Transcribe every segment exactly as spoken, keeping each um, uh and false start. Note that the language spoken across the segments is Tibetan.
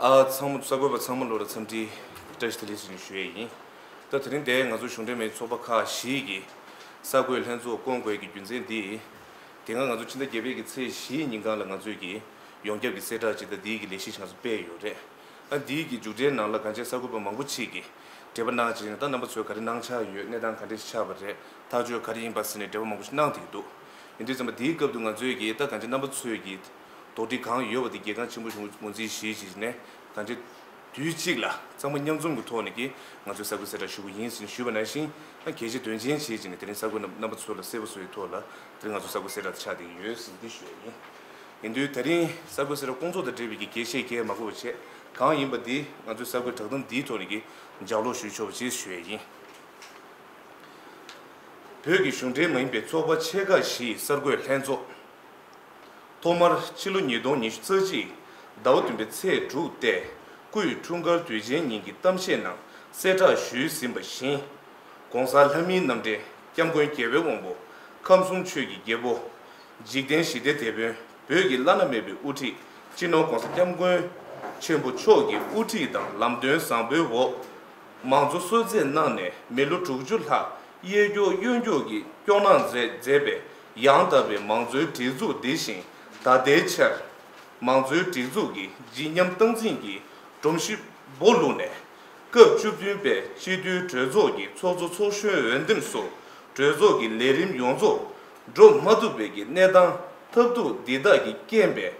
ཨ། ཚང་མ་གསར་འགོད་པ་ཚང་མ་ལོ་ལ་འཚམས་འདྲི་བཀྲ་ཤིས་བདེ་ལེགས་ཞུ་ཡས་ཡིན། ད་དེ་རིང་འདིར་ང་ཚོ་གཞུང་འབྲེལ་མིན་ཚོགས་པ་ཁག་བཞི་གི་གསར་འགོད་ལྷན་ཚོགས་བསྐོང་དགོས་ཀྱི་རྒྱུ་མཚན་འདི། དེ་སྔ་ང་ཚོ་ཕྱི་ཟླ་བརྒྱད་པའི་གི་ཚེས་བཞིའི་ཉིན་གང་ལ་ང་ཚོས་ཀྱི་ཡོངས་ཁྱབ་ཀྱི་གསལ་བསྒྲགས་ཅིག་དང་འདིའི་གི་ལས་གཞི་ཞིག་ང་ཚོ་སྤེལ་ཡོད་རེད། ཨ། འདིའི་གི་མཇུག་འབྲས་ནང་ལ་གང་ཅི་གསར་འགོད་པ་མང་པོ་ཅིག་གིས་འབྲེལ་བ་གནང་བྱས་ནས། ད་རྣམ་པ་ཚོས་ག་རེ་གནང་འཆར་ཡོད། གནས་སྟངས་ག་འདྲ་ཞིག་ཆགས་པ་རེད། ཐག་གཅོད་ག་རེ་ཡིན་པ་ཟེར་ནས་འབྲེལ་བ་མང་པོ་ཞིག་གནང་བསྡད་ཀྱི་འདུག། ཡིན་དུས་ཙམ་པ་འདིའི་སྐབས་དུ་ང་ཚོས་ཀྱིས་ད་གང་ཅི་རྣམ་པ་ཚོས་ཀྱིས་དོགས་འདྲི་གང་ཡོད་པ་དེ་རྒྱལ་ཁང་ཆེན་པོ་ངོས་འཛིན་གཞི་བྱས་ནས། གང་ཅི་དུས་གཅིག་ལ་ཚང་མ་མཉམ་འཛོམས་ཀྱི་ཐོག་ནས་ཀྱིས་ང་ཚོས་གསར་འགོད་གསལ་བསྒྲགས་ཞུ་གི་ཡིན་ཟེར་ནས་ཞུས་པ་ནང་བཞིན། ད་གལ་ཆེ་དོན་ཆེན་བྱས་བྱས་ནས་དེ་རིང་གསར་འགོད་རྣམ་རྣམ་པ་ཚོ་ལ་གསལ་པོ་བཟོ་ཡི་ཐོག་ལ་དེ་རིང་ང་ཚོ་གསར་འགོད་གསལ་བསྒྲགས་ཆགས་བསྡད་ཀྱི་ཡོད་ཟེར་འདི་ཞུ་ཡ་ཡིན། ཡིན་དུས་དེ་རིང་གསར་འགོད་གསལ་བསྒྲགས་སྐོང་ཚོགས་དང་འབྲེལ་བའི་གི་གལ་ཆེ་གལ་མ་དགོས་པ་བྱས། གང་ཡིན་པ་འདི་ང་ཚོའི་གསར་འགོད་བསྒྲགས་གཏམ་འདིའི་ཐོག་ནས་ཀྱིས་ལྗགས་ཀློག་ཞུས་ཆོག་པ་ཅིག་ཞུ་ཡ་ཡིན། བོད་ཀྱི་གཞུང་འབྲེལ་མ་ཡིན་པའི་ཚོགས་པ་ཆེ་ཁག་བཞིའི་གསར་འགོད་ལྷན་ཚོགས། ཐོག་མར་ཕྱི་ལོ་ཉིས་སྟོང་ཉི་ཤུ་རྩ་གཅིག་ཟླ་བ་བདུན་པའི་ཚེས་དྲུག་སྟེ། སྐུའི་འཁྲུངས་སྐར་དུས་ཆེན་ཉིན་གྱི་གཏམ་བཤད་ནང་གསལ་བསྒྲགས་ཞུས་ཟིན་པ་བཞིན། ༸གོང་ས་ལྷ་མིའི་རྣམ་འདྲེན་༸སྐྱབས་མགོན་རྒྱལ་བའི་དབང་པོ་ཁམས་གསུམ་ཆོས་ཀྱི་རྒྱལ་པོ། འཇིག་རྟེན་ཞི་བདེའི་དེད་དཔོན་བོད་ཀྱི་བླ་ན་མེད་པའི་དབུ་ཁྲིད་སྤྱི་ནོར་༸གོང་ས་༸སྐྱབས་མགོན་ཆེན་པོ་མཆོག་གི་དབུ་ཁྲིད་དང་ལམ་སྟོན་བཟང་པོའི་འོག། མང་གཙོ་གསོལ་སྩལ་གནང་ནས་མི་ལོ་དྲུག་ཅུ་ལྷག་གཡས་སྐྱོར་གཡོན་སྐྱོར་གྱིས་སྐྱོང་གནང་མཛད་མཛད་པའི་ཡང་དག་པའི་མང་གཙོའི་སྒྲིག་འཛུགས་འདི་བཞིན་ད་ལྟའི་ཆར་མང་གཙོའི་སྒྲིག་འཛུགས་ཀྱི་བརྗིད་ཉམས་སྟངས་འཛིན་གྱི་སྒྲོམ་གཞི་སྦོ་བླུགས་ནས། སྐབས་བཅུ་བདུན་པའི་སྤྱི་འཐུས་གྲོས་ཚོགས་ཀྱི་ཚོགས་གཙོ་ཚོགས་གཞོན་འོས་འདེམས་སོགས་གྲོས་ཚོགས་ཀྱི་ལས་རིམ་ཡོངས་རྫོགས་འགྲོ་མ་ཐུབ་པའི་གི་གནས་སྟངས་ཐབས་སྡུག་འདི་དག་གི་རྐྱེན་པས།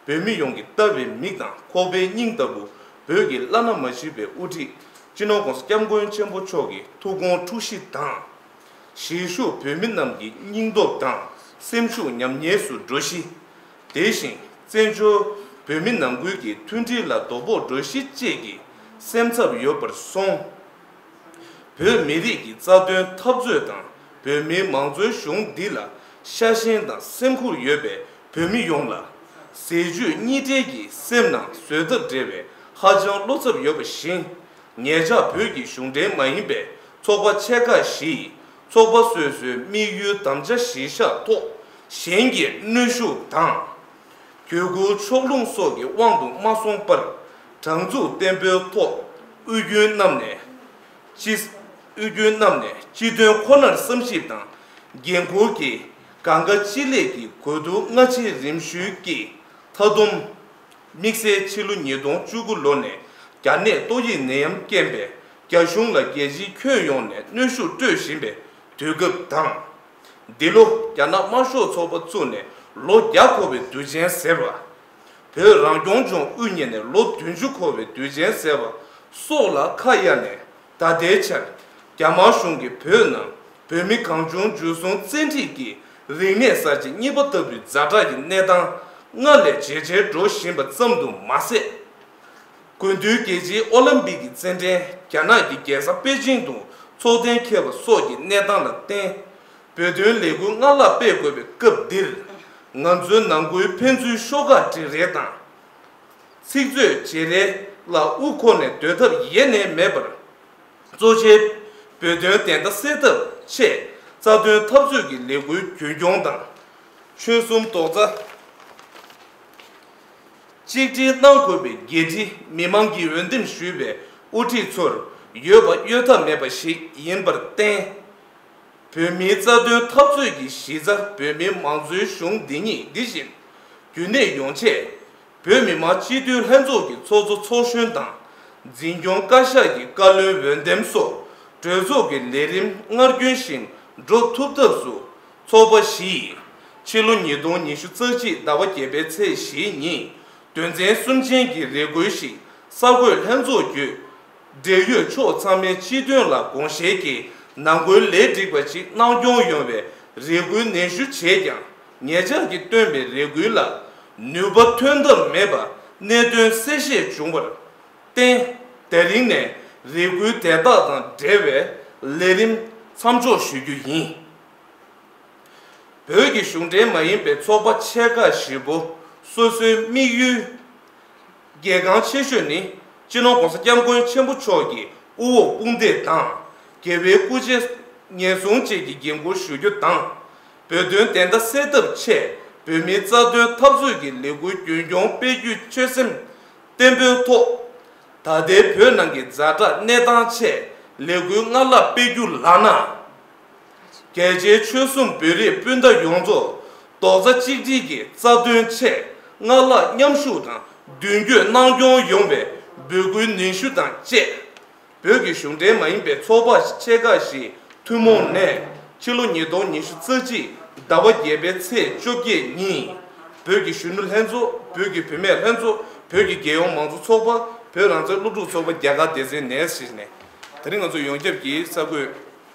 བོད་མི་ཡོངས་ཀྱི་ལྟ་བའི་མིག་དང་ཁོག་པའི་སྙིང་ལྟ་བུ་བོད་ཀྱི་བླ་ན་མ་མཆིས་པའི་དབུ་ཁྲིད་སྤྱི་ནོར་༸གོང་ས་༸སྐྱབས་མགོན་ཆེན་པོ་མཆོག་གི་ཐུགས་དགོངས་འཁྲུག་གཞི་དང་། གཞིས་བཞུགས་བོད་མི་རྣམས་ཀྱི་སྙིང་སྟོབས་དང་སེམས་ཤུགས་ཉམས་ཉེས་སུ་འགྲོ་གཞི། དེ་བཞིན་བཙན་བྱོལ་བོད་མི་ནང་ཁུལ་གྱི་མཐུན་སྒྲིལ་ལ་དོ་ཕོག་འགྲོ་གཞི་བཅས་ཀྱི་སེམས་འཚབ་ཡོད་པར་སོང་། བོད་མི་རིགས་ཀྱི་རྩ་དོན་འཐབ་རྩོད་དང་བོད་མིའི་མང་གཙོའི་གཞུང་འདི་ལ་ཤ་ཞེན་དང་སེམས་ཁུར་ཡོད་པའི་བོད་མི་ཡོངས་ལ། ཟས་བཅུད་གཉིས་འབྲེལ་གྱི་སེམས་ནང་བཟོད་ཐབས་བྲལ་བའི་ཧ་ཅང་བློ་འཚབ་ཡོད་པ་བཞིན། ངེད་ཅག་བོད་ཀྱི་གཞུང་འབྲེལ་མ་ཡིན་པའི་ཚོགས་པ་ཆེ་ཁག་བཞིས་ཚོགས་པ་སོ་སོའི་དམིགས་ཡུལ་དམ་བཅའ་གཞིར་བཞག་ཐོག་གཞན་གྱི་གནོན་ཤུགས་དང་། གུས་བཀུར་ཕྱོགས་ལྷུང་སོགས་ཀྱི་དབང་དུ་མ་སོང་བར། དྲང་ཚུགས་བརྟན་པོའི་ཐོག་དབུས་རྒྱུན་རྣམས་ནས་སྤྱི་དབུས་རྒྱུན་རྣམས་ནས་སྤྱི་དོན་ཁོ་ནར་བསམ་ཞིབ་དང་། འགན་འཁུར་གྱིས་གང་དགའ་ཅི་ལེགས་ཀྱི་གོ་བསྡུར་སྔ་ཕྱི་རིམ་ཞུའི་དཀྱིལ་མཐའ་སྡོམ། དམིགས་བསལ་ཕྱི་ལོ་ཉིས་སྟོང་བཅུ་དགུ་ལོ་ནས་རྒྱ་ནད་ཏོག་དབྱིབས་ནད་ཡམས་རྐྱེན་པས་རྒྱ་གཞུང་ལ་རྒྱལ་སྤྱིའི་ཁྱོན་ཡོངས་ནས་གནོན་ཤུགས་སྤྲོད་བཞིན་པའི་དུས་སྐབས་དང་། འདི་ལོ་རྒྱ་ནག་དམར་ཤོག་ཚོགས་པ་བཙུགས་ནས་ལོ་བརྒྱ་འཁོར་བའི་དུས་ཆེན་ཟེར་བ། བོད་རང་སྐྱོང་ལྗོངས་དབུ་བརྙེས་ནས་ལོ་བདུན་ཅུ་འཁོར་བའི་དུས་ཆེན་ཟེར་བ་སོགས་ལ་ཁ་གཡར་ནས། ད་ལྟའི་ཆར་རྒྱ་དམར་གཞུང་གིས་བོད་ནང་བོད་མི་གང་བྱུང་འཇུ་བཟུང་བཙན་ཁྲིད་ཀྱིས་རིག་གནས་གསར་བརྗེ་གཉིས་པ་ལྟ་བུའི་ཛ་དྲག་གི་གནས་སྟངས་སྔར་ལས་ཇེ་ཆེར་འགྲོ་བཞིན་པ་ཙམ་དུ་མ་ཟད། དགུན་དུས་རྒྱལ་སྤྱིའི་ཨོ་ལིམ་པིག་གི་རྩེད་འགྲན་རྒྱ་ནག་གི་རྒྱལ་ས་པེ་ཅིང་དུ་འཚོགས་གཏན་འཁེལ་བ་སོགས་ཀྱི་གནས་སྟངས་ལ་བརྟེན། བོད་དོན་ལས་འགུལ་སྔར་ལྷག་སྤེལ་དགོས་པའི་སྐབས་འདིར། ང་ཚོའི་ནང་ཁུལ་ཕན་ཚུན་ཤོག་ཁག་སྒྲིག་རེས་དང་། ཚིག་མཛོད་བརྗེ་རེས་ལ་དབུ་འཁོར་ནས་སྡོད་ཐབས་ཡེ་ནས་མེད་པར། གཙོ་ཆེའི་བོད་དོན་བདེན་མཐའ་གསལ་ཐབས་ཆེད་རྩ་དོན་འཐབ་རྩོད་ཀྱི་ལས་འགུལ་རྒྱུན་སྐྱོང་དང་། ཆོལ་གསུམ་རྡོག་རྩ་གཅིག་སྒྲིལ་གནང་དགོས་པའི་འགན་འཁྲི་མི་མང་གིས་འོས་འདེམས་ཞུས་པའི་དབུ་ཁྲིད་ཚོར་ཡོད་པ་གཡོལ་ཐབས་མེད་པ་ཞིག་ཡིན་པར་བརྟེན། བོད་མིའི་རྩ་དོན་འཐབ་རྩོད་ཀྱི་གཞི་རྩ་བོད་མིའི་མང་གཙོའི་གཞུང་འདི་ཉིད་འདི་བཞིན་རྒྱུན་གནས་ཡོང་ཆེད། བོད་མི་མང་སྤྱི་འཐུས་ལྷན་ཚོགས་ཀྱི་ཚོགས་གཙོ་ཚོགས་གཞོན་དང་། འཛིན་སྐྱོང་བཀའ་ཤག་གི་བཀའ་བློན་འོས་འདེམས་སོགས་གྲོས་ཚོགས་ཀྱི་ལས་རིམ་སྔར་རྒྱུན་བཞིན་འགྲོ་ཐུབ་ཐབས་སུ། ཚོགས་པ་བཞི་ཡིས་ཕྱི་ལོ་ཉིས་སྟོང་ཉི་ཤུ་རྩ་གཅིག་ཟླ་བ་བརྒྱད་པའི་ཚེས་བཞི་ཉིན་དོན་ཚན་གསུམ་ཅན་གྱི་རེ་སྐུལ་ཞིག་གསར་འགོད་ལྷན་ཚོགས་བརྒྱུད། འབྲེལ་ཡོད་ཕྱོགས་ཚང་མའི་སྤྱི་དོན་ལ་དགོངས་བཞེས་ཀྱིས་ནང་ཁུལ་ལས་འགྲིག་པ་ཞིག་གནང་སྐྱོང་ཡོང་བའི་རེ་སྐུལ་ནན་ཞུ་བྱས་ཀྱང་། ཉེ་ཆར་གྱི་བཏོན་པའི་རེ་སྐུལ་ལ་ནུས་པ་ཐོན་ཐབས་མེད་པ་གནད་དོན་གསལ་བཤད་བྱུང་བར་བརྟེན། དེ་རིང་ནས་རེ་སྐུལ་དེ་དག་དང་འབྲེལ་བའི་ལས་རིམ་མཚམས་འཇོག་ཞུ་རྒྱུ་ཡིན། བོད་ཀྱི་གཞུང་འབྲེལ་མ་ཡིན་པའི་ཚོགས་པ་ཆེ་ཁག་བཞི་པོ་སོ་སོའི་དམིགས་ཡུལ། གལ་འགངས་ཆེ་ཤོས་ནི། སྤྱི་ནོར་༸གོང་ས་༸སྐྱབས་མགོན་ཆེན་པོ་མཆོག་གི་དབུ་འོག་དཔུང་འདེགས་དང་། རྒྱལ་བའི་སྐུ་ཕྱྭའི་ཉེན་སྲུང་བཅས་ཀྱི་འགན་འཁུར་ཞུ་རྒྱུ་དང་། བོད་དོན་བདེན་མཐའ་གསལ་ཐབས་ཆེད་བོད་མིའི་རྩ་དོན་འཐབ་རྩོད་ཀྱི་ལས་འགུལ་རྒྱུན་སྐྱོང་སྤེལ་རྒྱུའི་ཆོད་སེམས་ བརྟན་པོའི་ཐོག་ད་ལྟའི་བོད་ནང་གི་ཛ་དྲག་གནས་སྟངས་ཆེད་ལས་འགུལ་སྔར་ལྷག་སྤེལ་རྒྱུ་ལགས་ན། རྒྱལ་སྤྱིའི་ཆོལ་གསུམ་བོད་རིགས་སྤུན་ཟླ་ཡོངས་རྫོགས་རྡོག་རྩ་གཅིག་སྒྲིལ་གྱིས་རྩ་དོན་ཆེད་སྔར་ལྷག་མཉམ་ཞུགས་དང་མདུན་སྐྱོད་གནང་སྐྱོང་ཡོང་བའི་འབོད་སྐུལ་ནན་ཞུ་དང་བཅས། བོད་ཀྱི་གཞུང་འབྲེལ་མ་ཡིན་པའི་ཚོགས་པ་ཆེ་ཁག་ཞིག་ཐུན་མོང་ནས་ཕྱི་ལོ་ཉིས་སྟོང་ཉི་ཤུ་རྩ་གཅིག་ཟླ་བ་བརྒྱད་པའི་ཚེས་བཅོ་བརྒྱད་ཉིན། བོད་ཀྱི་གཞོན་ནུ་ལྷན་ཚོགས། བོད་ཀྱི་བུད་མེད་ལྷན་ཚོགས། བོད་ཀྱི་རྒྱལ་ཡོངས་མང་གཙོ་ཚོགས་པ། བོད་རང་བཙན་སློབ་ཕྲུག་ཚོགས་པ་རྒྱ་གར་སྡེ་ཚན་ནས་ཞེས་ནས། ད་རིང་ང་ཚོ་ཡོངས་ཁྱབ་ཀྱི་གསར་འགོད་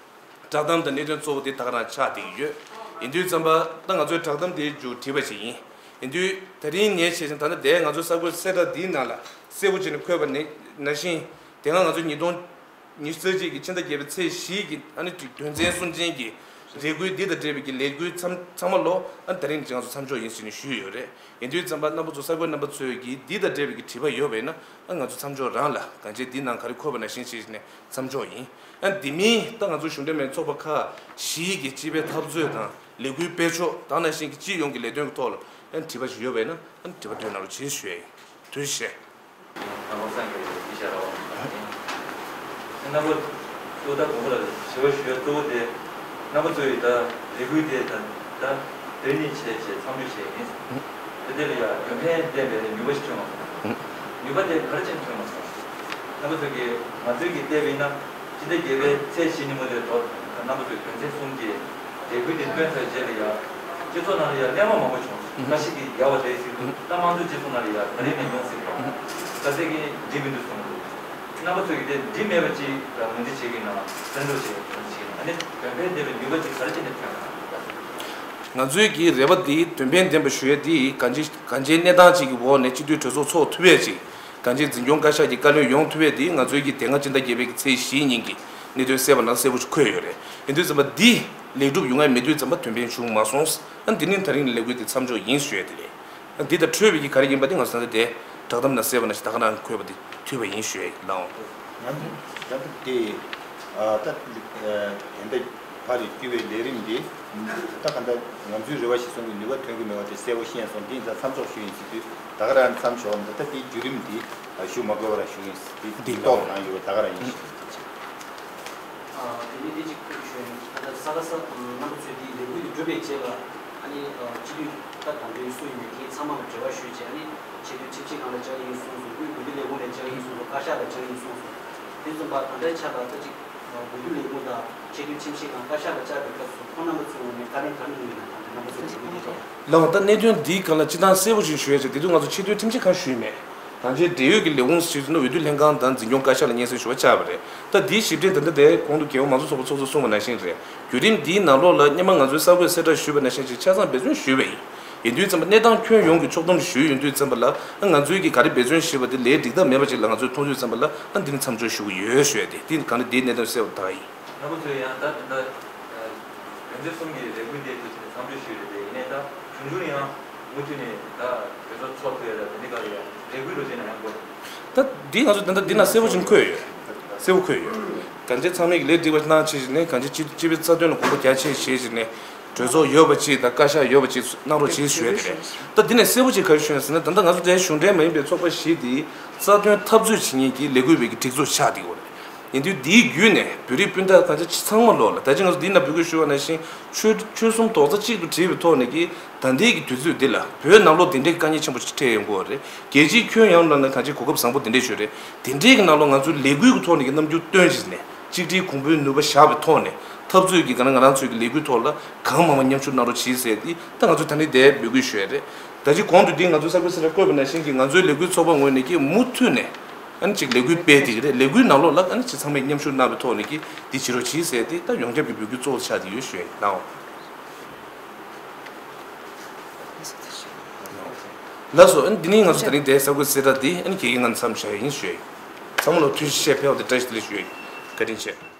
བསྒྲགས་གཏམ་དང་གནད་དོན་གཙོ་བོ་དེ་ད་ག་རང་ཆགས་བསྡད་ཀྱི་ཡོད། ཡིན་དུས་ཙམ་པ་ད་ང་ཚོའི་བསྒྲགས་གཏམ་དེ་མཇུག་བསྒྲིལ་བ་ཞིག་ཡིན། ཡིན་དུས་ད་རིང་ངས་བྱས་ཙང་ད་ལྟ་དེ་ང་ཚོའི་གསར་འགོད་གསལ་བསྒྲགས་འདིའི་ནང་ལ་གསལ་པོ་བྱས་ནས་འཁོད་པ་ནི་ནང་བཞིན། དེ་སྔ་ང་ཚོ་ཉིས་སྟོང་ཉི་ཤུ་རྩ་གཅིག་གི་ཕྱི་ཟླ་བརྒྱད་པའི་ཚེས་བཞི་གི་ཨ་ནི་དོན་ཚན་གསུམ་ཅན་གྱི་རེ་སྐུལ་འདི་དང་འབྲེལ་བའི་གི་ལས་འགུལ་ཚང་ཚང་མ་ལོ་ཨ་ནི་ད་རིང་ང་ཚོ་མཚམས་འཇོག་ཡིན་ཟེར་ནས་ཞུས་ཡོད་རེད། ཡིན་དུས་ཙམ་པ་རྣམ་པ་ཚོ་གསར་འགོད་རྣམ་པ་ཚོས་ཀྱིས་འདི་དང་འབྲེལ་བའི་གི་དྲི་བ་ཡོད་པ་ཡིན་ན་ཨ་ང་ཚོ་མཚམས་འཇོག་རང་ལ་གང་ཅི་འདི་ནང་ག་རེ་འཁོད་པ་ནང་བཞིན་བྱས་ནས་མཚམས་འཇོག་ཡིན། ཨ་འདི་མིན་ད་ང་ཚོ་གཞུང་འབྲེལ་མིན་ཚོགས་པ་ཁག་བཞིའི་གི་སྤྱི་པའི་འཐབ་རྩོད་དང་ལས་འགུལ་སྤེལ་ཕྱོགས་དང་ནང་བཞིན་གྱི་སྤྱི་ཡོངས་ཀྱི་ལས་དོན་གྱི་ཐོག་ལ་ཨ་དྲི་བ་ཞིག་ཡོད་པ་ཡིན་ན་ཨ་དྲི་བ་འདོན་གནང་རོགས་བྱེད་ཞུ་ཡ་ཡིན། ཐུགས་རྗེ་ཆེ། དང་པོ་སངས་རྒྱས་ཀྱི་ཡིག་ཆ་ར་བ་མ་ཡིན། རྣམ་པ་ཚོ་ད་དགོངས་པ་ལ་ཞུ་བ་ཞུ་ཡ་གཙོ་བོ་དེ་རྣམ་པ་ཚོ་ཡི་ད་ལས་འགུལ་དེ་ད་ད་དེ་ནི་བྱས་བྱས་མཚམས་འཇོག་བྱས་ཡིན། དེ་དེ་ལ་ཡ་དོན་ཕན་ལྡན་པའི་ནུས་པ་ཞིག་ཐོན་མ་སོང་། ནུས་པ་དེ་ག་རེ་བྱས་ནས་ཐོན་མ་སོང་། རྣམ་པ་ཚོ་གིས་ང་ཚོའི་གི་བལྟས་པ་ཡིན་ན། སྤྱི་ཟླ་བརྒྱད་པའི་ཚེས་བཞི་ཉིན་མོ་དེ་ཐོག་རྣམ་པ་ཚོས་དོན་ཚན་གསུམ་གྱི་ལས་འགུལ་དེ་བཏོན་ཚར་རྗེས་ལ་ཡང་སྤྱི་ཚོགས་ནང་ལ་ཡང་གླེང་བ་མང་པོ་བྱུང་། བཀྲ་ཤིས་ཀྱི་ཡ་བ་རེད་ཟེར་དུས་ད་དམངས་གཙོའི་སྤྱི་ཚོགས་ནང་ལ་ཡང་ད་རིང་ནས་ཡོང་སྲིད་པ་ག་ཚད་ཀྱིས་འགྲིག་མི་འདུག་གསུངས་འདུག་རྣམ་པ་ཚོས་ཀྱིས་དེ་འགྲིག་མེད་པ་ཅིག་ལ་ངོས་འཛིན་བྱེད་ཀྱི་ན་བཙན་འཕྲོག་བྱེད་ཀྱི་ན་ཨ་ནི་དོན་ཕན་ལྡན་པའི་ནུས་པ་ཅིག་ག་རེ་བྱས་ནས་ཐོན་ག་ང་ཚོའི་གི་རེ་བ་འདི་དོན་ཕན་ལྡན་པ་ཞུ་ཡས་འདི་གང་ཅི་གང་ཅིའི་གནས་སྟངས་ཅིག་གི་འོག་ནས་སྤྱི་འཐུས་གྲོས་ཚོགས་ཚོགས་ཐུབ་ཡས་ཅིག་གང་ཅི་འཛིན་སྐྱོང་བཀའ་ཤག་གི་བཀའ་བློན་ཡོང་ཐུབ་ཡས་དེ་ང་ཚོའི་གི་དེ་སྔ་སྤྱི་ཟླ་བརྒྱད་པའི་གི་ཚེས་བཞིའི་ཉིན་གྱི་གནད་དོན་གསལ་བ་ནང་གསལ་པོ་ཞིག་འཁོད་ཡོད་རེད། ཡིན་དུས་ཙམ་པ་འདི་ལེགས་གྲུབ་ཡོང་ཡ་མེད་དུས་ཙམ་པ་དོན་ཕན་བྱུང་མ་སོང་། ཨ་འདི་ནི་ད་རིང་ལས་འགུལ་དེ་མཚམས་འཇོག་ཡིན་ཞུ་ཡས་དེ་རེད། ཨ་འདི་དང་འཕྲོས་པའི་གི་ག་རེ་ཡིན་པ་དེ་ང་ཚོ་ད་ལྟ་དེ་བསྒྲགས་གཏམ་ནང་གསལ་བ་ནང་བཞིན་ད་ག་རང་འཁོད་པ་དེ་ཐུབ་པ་ཡིན་ཞུ་ཡས་ལགས། ང་ཚོ་ད་ལྟ་དེ་ཨ་ད་དེ་འདྲ། ཕར་རེ་བསྐྱུར་བའི་ལས་རིམ་འདི་ད་ག་འདྲ་ང་ཚོའི་རེ་བ་ཞིག་སོང་གི་ནུས་པ་ཐོན་གི་མེད་པ་དེ་གསལ་པོ་ཤེས་སོང་། འདི་ཡིན་ཙང་མཚམས་འཇོག་ཞུ་ཡིན་ཟེར་དུས་ད་ག་རང་མཚམས་འཇོག་འདི་ད་དེའི་བརྒྱུད་རིམ་འདི་ཞུ་མ་དགོས་པ་རང་ཞུ་ཡིན་ཟེར་དུས་འདི་ཏོག་ནང་ཡོད་པ་ད་ག་རང་ཡིན་ཞུ་ཡིན། དེ་ནས་དེ་གཅིག་ཞུ་ཡིན། ད་ལྟ་ས་ག་ས་རྣམ་པ་ཚོས་འདི་ལས་འགུལ་འདི་བསྒྲུབས་པའི་རྗེས་ལ་ཨ་ནི་སྤྱི་འཐུས་ད་དང་པོའི་སུ་ཡིན་མིན་དེ་ཚང་མ་ལ་འབྲེལ་བ་ཞུས་རྗེས་ཨ་ནི་ཆེས་མཐོའི་ཁྲིམས་ཞིབ་ཁང་ལ་བཅར་ཡིན་གསུངས་སོང་། དབུས་འོས་བསྡུ་ལས་ཁུངས་ལ་བཅར་ཡིན་གསུངས་སོང་། བཀའ་ཤག་ལ་བཅར་ཡིན་གསུངས་སོང་། དེ་ཙམ་པ་ད་ལྟའི་ཆར་ལ་ད་ཅིག་འོས་བསྡུ་ལས་ཁུངས་དང་ཆེས་མཐོའི་ཁྲིམས་ཞིབ་ཁང་བཀའ་ཤག་ལ་བཅར་བའི་སྐབས་སུ་ཁོང་རྣམ་པ་ཚོའི་ངོས་ནས་བཀའ་ལན་ག་རེ་གནང་ཡོད་ན། ད་ལྟ་རྣམ་པ་ཚོའི་ངོས་ནས། ལགས་འོང་། ད་གནད་དོན་འདིའི་སྒང་ལ་སྤྱིར་བཏང་གསལ་པོ་ཞིག་ཞུ་ཡ་ཅིག་དེ་དུས་ང་ཚོ་ཆེས་མཐོའི་ཁྲིམས་ཞིབ་ཁང་ཞུས་མེད། ད་ཆེས་འབྲེལ་ཡོད་ཀྱི་ལས་ཁུངས་ཞིག་ནི་འོས་བསྡུ་ལྷན་ཁང་དང་འཛིན་སྐྱོང་བཀའ་ཤག་ལ་སྙན་སེང་ཞུ་བ་བཅར་བ་རེད། ད་འདིའི་ཞིབ་ཕྲའི་ད་ལྟ་དེ་གོང་དུ་རྒྱལ་ཡོངས་མང་གཙོ་ཚོགས་པ་ཚོགས་གཙོས་གསུངས་པ་ནང་བཞིན་རེད། བརྒྱུད་རིམ་འདིའི་ནང་ལོགས་ལ་སྔོན་མ་ང་ཚོའི་གསར་འགོད་གསལ་བསྒྲགས་ཞུས་པ་ནང་བཞིན་ཅིག་ཆ་ཚང་འབད་བརྩོན་ཞུས་པ་ཡིན། ཡིན་དུས་ཙམ་པ་གནས་སྟངས་ཁྱོན་ཡོངས་ཀྱི་ཕྱོགས་བསྡོམས་ཞུས་ཡོང་དུས་ཙམ་པ་ལ་ང་ཚོའི་གི་ག་རེ་འབད་བརྩོན་ཞུས་པ་དེ་ལས་འགྲིག་ཐབས་མེད་པ་ཅིག་ལ་ང་ཚོས་མཐོང་དུས་ཙམ་པ་ལ་ཨ་འདི་ནི་མཚམས་འཇོག་ཞུ་གི་ཡོད་ཞུ་ཡ་དེ་དེ་གང་ལ་འདིའི་གནད་དོན་གསལ་བ་དག་ཡིན། རྣམ་པ་ཚོས་ཡང་ད་དེ་འདྲ་དོན་ཚན་གསུམ་གྱི་ལས་འགུལ་འདི་ཐུགས་རྗེ་ནས་མཚམས་འཇོག་ཞུས་རེད་དེ། ཡིན་ནའི་ད་འབྱུང་འགྱུར་ཡང་མུ་མཐུད་ནས་ད་གྲོས་ཚོགས་ཚོགས་ཐུབ་ཡ་ད་དེ་འདྲ་ག་ལ་ཡང་ལས་འགུལ་རོགས་བྱས་ན་ཡང་དགོས། ད་འདི་ང་ཚོ་ད་ལྟ་འདི་ན་གསལ་པོ་ཅིག་འཁོད་ཡོད། གསལ་པོ་འཁོད་ཡོད། གང་ཅི་ཚང་མས་ལས་འགྲིག་པ་གནང་བྱས་ནས་གང་ཅི་སྤྱི་སྤྱི་པའི་རྩ་དོན་ལ་དགོངས་པ་རྒྱ་ཆེ་བཞེས་བྱས་ནས་གྲོས་ཚོགས་ཡོད་པ་ཅིག་དང་བཀའ་ཤག་ཡོད་པ་ཅིག་གནང་རོགས་བྱེད་ཞུ་ཡ་དེ་རེད། ད་འདི་ནས་གསལ་པོ་ཅིག་ག་རེ་ཞུ་ཡ་ཟེར་ན་ད་ལྟ་ང་ཚོ་དེ་གཞུང་འབྲེལ་མ་ཡིན་པའི་ཚོགས་པ་བཞི་དེ་རྩ་དོན་འཐབ་རྩོད་བྱེད་མཁན་གྱི་ལས་འགུལ་བའི་གི་སྒྲིག་འཛུགས་ཆགས་བསྡད་ཡོད་རེད། ཡིན་དུས་འདིའི་བརྒྱུད་ནས་བོད་རིགས་སྤུན་ཟླ་གང་ཅི་ཚང་མ་ལོག་ལ་ད་ཅི་ང་ཚོ་འདི་ན་འབོད་སྐུལ་ཞུ་བ་ནང་བཞིན་ཆོལ་ཆོལ་གསུམ་རྡོག་རྩ་གཅིག་ཏུ་བསྒྲིལ་བའི་ཐོག་ནས་ཀྱི་ད་ལྟའི་གི་དུས་ཚོད་འདི་ལ་བོད་ནང་ལོགས་འདི་འདྲའི་དཀའ་ངལ་ཆེན་པོ་ཞིག་འཕྲད་ཡོང་གི་ཡོད་རེད། རྒྱལ་སྤྱིའི་ཁྱོན་ཡོངས་ལ་ནི་གང་ཅི་གོ་སྐབས་བཟང་པོ་འདི་འདྲས་ཡོད་རེད། དེ་འདྲའི་གི་ནང་ལོགས་ང་ཚོའི་ལས་འགུལ་གི་ཐོག་ནས་ཀྱི་རྣམ་འགྱུར་སྟོན་བྱས་ནས་གཅིག་སྒྲིལ་གོང་བུའི་ནུས་པ་བཞག་པའི་ཐོག་ནས་འཐབ་རྩོད་ཀྱི་ག་ན་ང་རང་ཚོའི་གི་ལས་འགུལ་ཐོག་ལ་གང་མང་མང་མཉམ་ཞུགས་གནང་རོགས་གྱིས་ཟེར་ཏེ་ད་ང་ཚོ་ད་ནི་དེ་འབོད་སྐུལ་ཞུ་ཡ་རེད། ད་ཅི་གོང་དུ་འདི་ང་ཚོའི་གསར་འགོད་གསལ་བསྒྲགས་བཀོད་པ་ནང་བཞིན་གྱི་ང་ཚོའི་ལས་འགུལ་ཚོགས་པ་ངོས་ནས་ཀྱི་མུ་མཐུད་ནས་ཨ་ནི་ཅིག་ལས་འགུལ་སྤེལ་བསྡད་ཀྱི་རེད། ལས་འགུལ་ནང་ལོགས་ལ་ཨ་ནི་ཅིག་ཚང་མས་མཉམ་ཞུགས་གནང་བའི་ཐོག་ནས་ཀྱི་འདི་བྱེད་རོགས་གྱིས་ཟེར་ཏེ་ད་ཡོངས་ཁྱབ་ཀྱི་འབོད་སྐུལ་གཙོ་བོ་ཆགས་བསྡད་ཡོད་ཞུ་ཡ་ཡིན་ནའོ། ལགས་སོ། ཨ་ནི་འདི་ནི་ང་ཚོ་ད་རིང་དེ་གསར་འགོད་གསལ་བསྒྲགས་འདི་ཨ་ནི་གལ་ཡིན་ང་མཚམས་བཞག་ཡིན་ཞུ་ཡ་ཡིན། ཚང་མ་ལ་ཐུགས་རྗེ་ཆེ། ཕེབས་པ་དེ་བཀྲ་ཤིས་བདེ་ལེགས་ཞུ་ཡ་ཡིན། བཀའ་དྲིན་ཆེ།